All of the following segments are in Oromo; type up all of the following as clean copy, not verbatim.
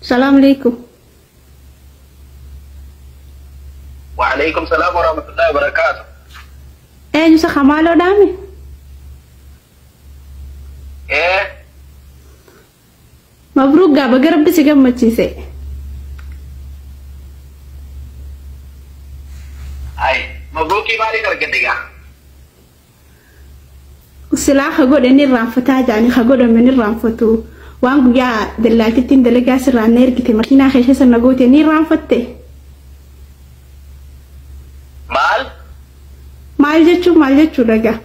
Salaam alaikum. Wa alaikum salaam wa rahmatullahi wa barakaatuh. Eenyu isa Kamaaloo dhaame? Ee. Mabruuk gaa baga rabbi si gammachiise. Ay, mabruukii maaliif argatte gaa? Silaa ka godhe ni irraanfataa jaani ka godhame ni irraanfatu. Waan guyyaa dallaaltittiin dalagaa sirraa na ergite makiinaa keessa sana goote ni irraanfatte. Maal? Maal jechuun maal jechuudha gaa?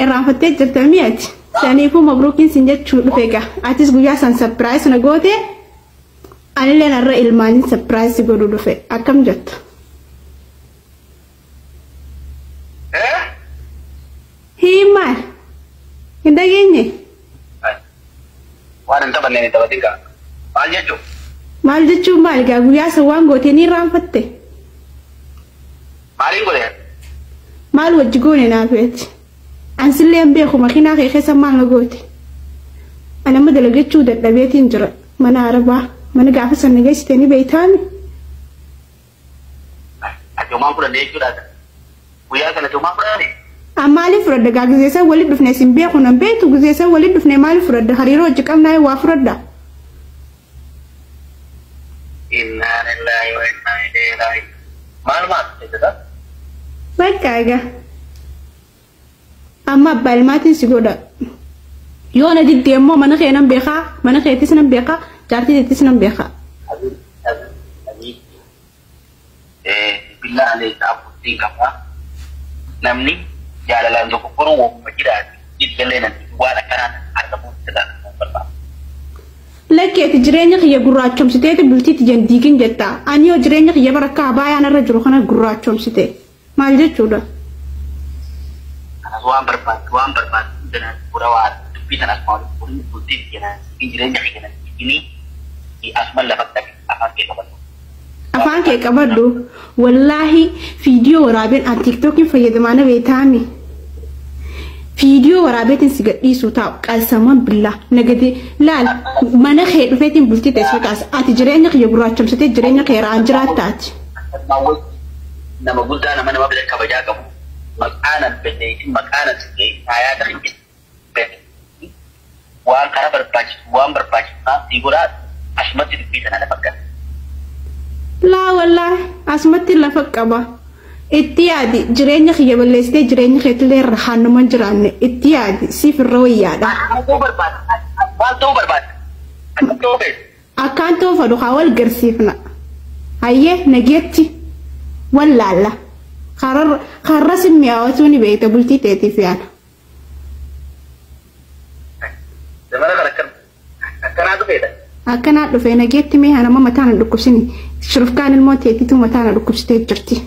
Irraanfattee jirta mi'aati. Saniifuu mabruukiin sin jechuu dhufe gaa. Atis guyyaa san surprise na goote anillee narra ilmaaniin surprise godhu dhufe. Akkam jetta? Eh? Hii maal? Hin dhageenye? Waan hin taphanne hin taphatin gaa. Maal jechuun? Maal jechuun maal gaa guyyaa san waan goote ni irraanfatte? Maaliin godhe? Maal wajji goone naafeeti? Ansillee hin beeku makiinaa kee keessa maal na goote? Ani amma dalagachuu dadhabeetiin jira. Mana arabaa mana gaafa sana geessite ni beektaami? Ati homaan fudhanne jechuudha. Guyyaa sana ati homaan fudhanne? An maaliif fudhadha gaa gizee san walitti dhufne sin beeku nan beektu gizee san walitti dhufne maaliif fudhadha hariiroo hojii qabnaa waa fudhadha. Innaa lillahi wa innaa ilayhi raaji'uun. Maal maal jechuudha? Bakka egaa. Amma abbaa ilmaatiin si godha. Yoo na didde immoo mana kee nan beekaa, mana keetis nan beekaa, jaartii teettis nan beekaa. Billaa aleessa abbootiin qabaa. Namni jaalalaan tokko koruu woguma jiraate jiddalee namni waan akkanaa argamuun sirraa barbaada. Lakkeeti jireenya kiyya gurraachomsiteeti bultii tiyyan diigin jetta. Ani yoo jireenya kiyya bara akka abaayaan irra jiru kana gurraachomsite. Maal jechuudha? Kanas waan barbaaddu waan barbaaddu hundanaan bura waa dubbii tana asuma walitti fuudhanii bultii tiyya jireenya kiyya nan diigini asuma lafa qabi afaan kee qabadhu. Afaan kee qabadhu. Wallaahi fiidiyoo waraabeen an tiiktookiin fayyadamaa na beektaami. Fiidiyoo waraabeetiin si gadhiisuu taa'u qalsaman billaa nagadee laal mana kee dhufeetiin bultii teessoo taas ati jireenya kiyya gurraachomsitee jireenya kee ra'aan jiraattaati. Nama guddaa nama nama bira kabajaa qabu maqaa nan balleessin maqaa nan hayaata hin jirre waan karaa barbaachisu waan barbaachisu naaf sii godhaa asumatti dubbii sana lafa qaba. Laa wallaahi asumatti lafa qaba. Itti yaadi jireenya kiyya balleessitee jireenya keetillee irra haannuma jiraanne itti yaadi siif irra wayyaadha. Maal ta'uu barbaada? Maal ta'uu barbaada? Akkam ta'uu feetu? Akkaan ta'uu fedhu haa wal garsiifna. Hayyee nageetti wal laalla. Karra si mi'aawatuu ni beekta bultii teetiif yaala. Zamana kana akkanaa dhufeedha. Akkanaa dhufee nageetti mee hanama mataa na dhukkubsini. Shurufkaan ilmoo teetitu mataa na dhukkubsitee jirti.